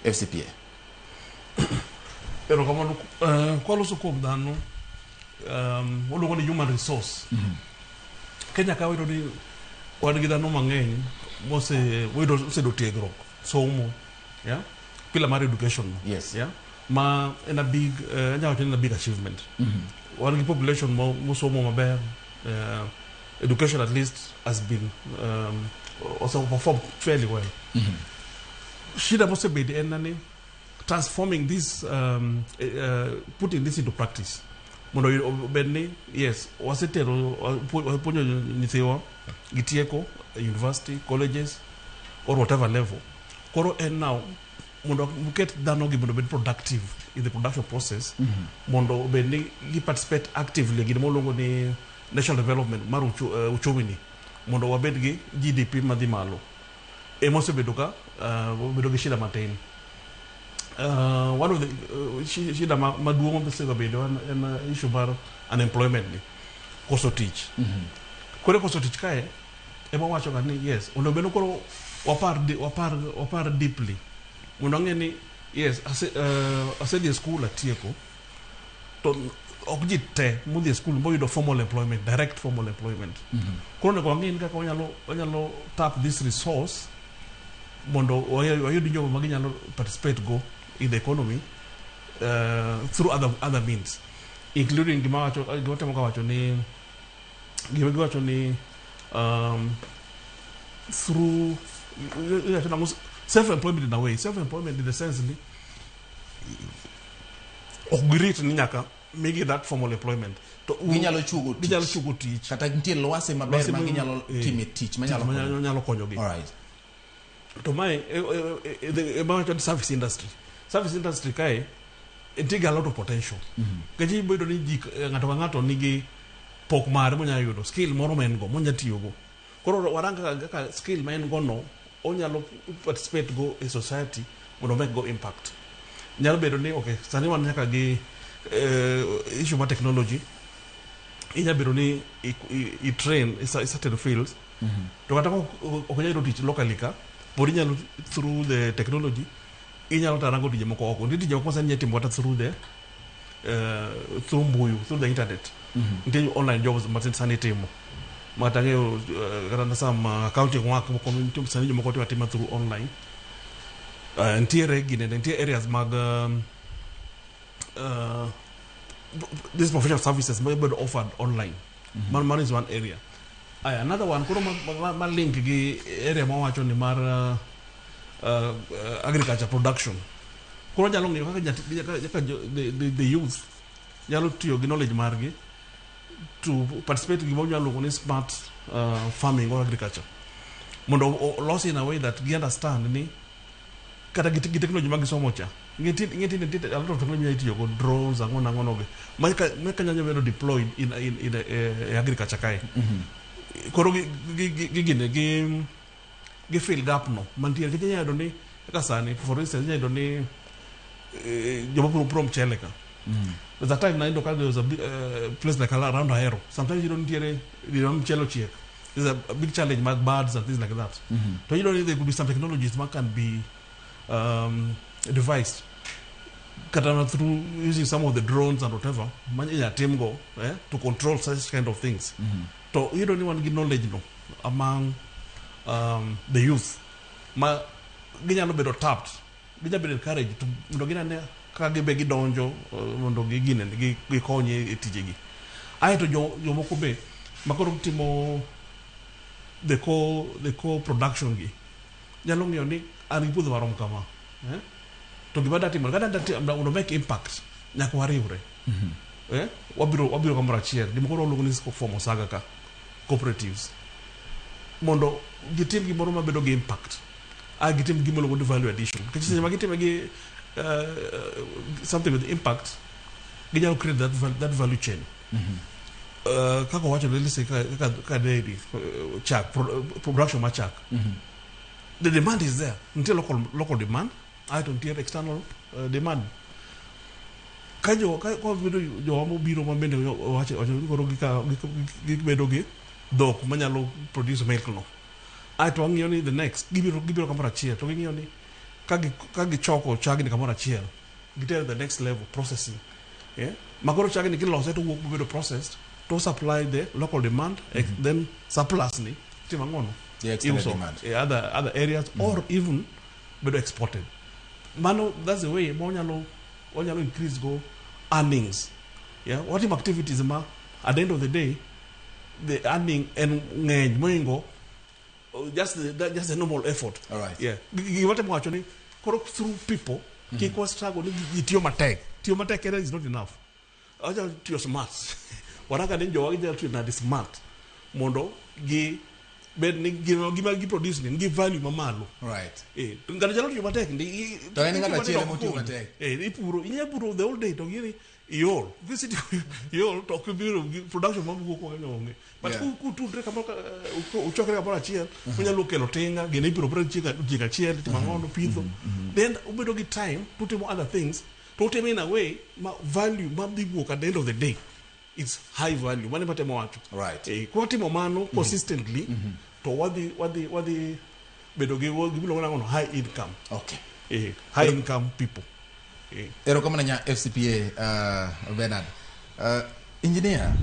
FCPA. Erokamano. Kwaloso kuom dhano, waluongo ni human resource. Kenya ka wayudo ni wan gi dhano mang'eny mose wayudo oseyudo tiegruok, somo, yeah? Pillar mar education no. Yeah? Ma en a big, anyalo wacho ni en a big achievement. Wan gi population mosomo maber, education at least has been also performed fairly well. Shida mosebede en ni transforming this, putting this into practice. Mondo obed ni, yes, wasetero, wapuonjo nyithiwa, gitieko university, colleges, or whatever level. Koro en now, mondo uket dhano gi mondo obed productive in the production process, mondo obed ni gi participate actively e gima waluongo ni national development mar uchumi ni, mondo wabed gi GDP madhi malo. Ema osebedo ka wabedo gi shida matin. One of the shida maduong' mosegabedo en issue mar unemployment ni, koso tich. Koro koso tich kae, ema wacho ga ni yes, onego bed ni koro wapar deeply mondo ang'e ni yes, asedhi e school atieko, to ok ji te modhi e school moyudo formal employment, direct formal employment. Koro onego wang'e ni kaka wanyalo tap this resource mondo wayud jogo ma ginyalo participate go in the economy through other means, including gima wacho, gima temo ka wacho ni, gima giwacho ni through iwacho nang'o, self employment in a way, self employment in the sense ni ok girit ni nyaka migi that formal employment to Ginyalo chuogo tich. Ginyalo chuogo tich. Kata nitie lwasi maber Lwasi ma ginyalo time tich manyalo tich manyalo nyalo konyogi. To mae ema wacho ni service industry. Service industry kae nitie gi a lot of potential. Nikech ibiro yudo ni ji, ng'ato ka ng'ato nigi pok mare monyalo yudo, skill moro ma en go monyalo tiyogo. Koro warang kaka skill ma en go no onyalo participate go e society mondo make go impact. Nyalo bedo ni okay, sani wan nyaka gi issue mar technology. Inyalo bedo ni i train i certain fields, to kata ka ok inyal yudo tich locally ka, pod inyalo through the technology inyalo tarango tije moko oko. Nitie tije moko ma sani inyalo timo kata through the through mbuyu, through the internet. Nitie online jobs ma sani itimo. Ma kata ang'eyo kata some accounting work moko nitie sani jomoko timo atima through online. Nitiere ginene, nitie areas mag these professional services ma ibedo offered online. Mano is one area. Aya, another one koro ma link gi area ma wacho ni mar agriculture production. Koro nyalo ng'iyo kaka the youth nyalo tiyo gi knowledge margi to participate gima wanyalo luongo ni smart farming or agriculture. Mondo los in a way that gi understand ni kata gi technology ma gisomo cha. Ng'e tinde nitie a lot of technology ma itiyo go, drones, ang'o nang'o nogi. Ma ka nyalo bedo deployed in agriculture kae. Koro gi fill gap no mantie nikech inyalo yudo ni kaka sani, for instance, inyalo yudo ni joma puro mchele ka. There's a time na ka there was a big place like around Ahero. Sometimes you don't nitiere gima mchele ochiek. There's a big challenge mag birds and things like that. To you know there could be some technologies that can be devised kata through using some of the drones and whatever ma inyalo tim go to control such kind of things. To you don't want gi knowledge no among the youth ma ginyalo bedo tapped, ginyalo bedo encouraged to mondo ginene kaka gibe gidonjo mondo gigine gikony e tijegi. Aeto jomoko be makoro timo the co production gi nyalo ng'iyo ni an gi puodho marom kama, eh? To gima da timo kata da timo mondo make impact nyaka wariwre, eh? Wabiro kamoro achiel, gima koro waluongo ni form osaga ka cooperatives mondo gitim gimoro mabedo gi impact, a gitim gima iluongo ni value addition, nikech seche ma gitime gi something with impact, ginyalo create that value chain. Kaka owacho, let's say kaka dairy, chak, production mar chak, the demand is there. Nitie local demand, aeto nitie external demand. Ka bedo jowa mobiro ma bende owacho ni koro gibedo gi dhok manyalo produce milk no, aeto wang'iyo ni the next gibiro kamoro achiel to ging'iyo ni Ka gichoko chagni kamoro achiel, gitere the next level processing, yeah? Makoro chagni kilose to wuok mobedo processed to supply the local demand. Then surplus ni timo ang'ono? The extended Iuso, demand. Other areas or even bedo exported. Mano, that's the way ma wanyalo increase go earnings, yeah? Watimo activities ma at the end of the day the earning en ng'eny moingo just the normal effort. All right. Yeah. Gima temo wacho ni koro through people, kik wa struggle ni ji tiyo matek. Tiyo matek kende is not enough. Acha tiyo smart. Waraka ni jowa ginyalo tiyo nade smart mondo gi bed ni gima gi produce ni nigi value mamalo. To ng'ato nyalo tiyo matek ndi. To en ng'ato itiyo achiel matek ema otiyo ok konyi. matek. Ipuro, inyalo puro the whole day to gini iol. Kisetieko iol to ok ibiro gi production mawuok onge onge. But kutudre kamoro uchokre kamoro achiel, unyalo kelo tinga, gini ipuro puro chieng' achiel, timo ang'ono, pitho. Then ubedo gi time to timo other things, to utimo in a way ma value ma dhi wuok at the end of the day is high value. Mano ema temo wacho. Kwatimo mano consistently, to wadhi bedo gi gimiluongo ni ang'ono, high income. High income people. Erokamano nya FCPA, Bernard. Engineer.